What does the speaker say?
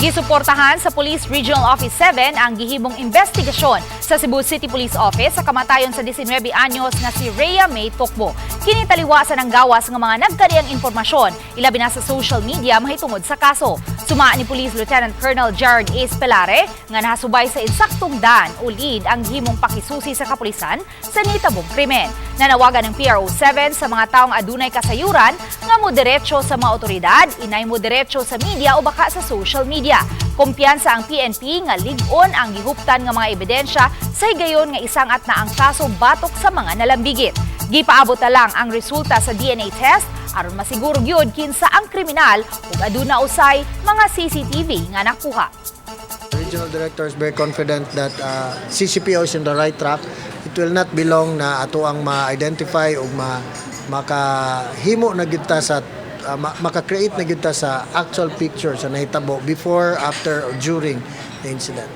Gisuportahan sa Police Regional Office 7 ang gihimong investigasyon sa Cebu City Police Office sa kamatayon sa 19 anyos nga si Rhea May Tokbo. Kini taliwasan ang gawas nga mga nagkadiyang impormasyon, ilabi na sa social media mahitungod sa kaso. Suma ni Police Lieutenant Colonel Gerard A. Pelare nga nahasubay sa insaktong daan o lead ang gihimong pakisusi sa kapulisan sa nitabong krimen. Nanawagan ng PRO 7 sa mga taong adunay kasayuran nga mo diretso sa mga otoridad, inay mo diretso sa media o baka sa social media. Kumpiyansa ang PNP nga lig-on ang gihuptan nga mga ebidensya sa higayon nga isangat na ang kaso batok sa mga nalambigit. Gipaabot na lang ang resulta sa DNA test aron masiguro gyud kinsa ang kriminal ug aduna usay mga CCTV nga nakuha. The Regional Director is very confident that CCPO is in the right track. It will not be long na ato ang ma-identify o makahimo na gyud ta sa maka-create na gyud ta sa actual picture sa nahitabo before, after, or during the incident.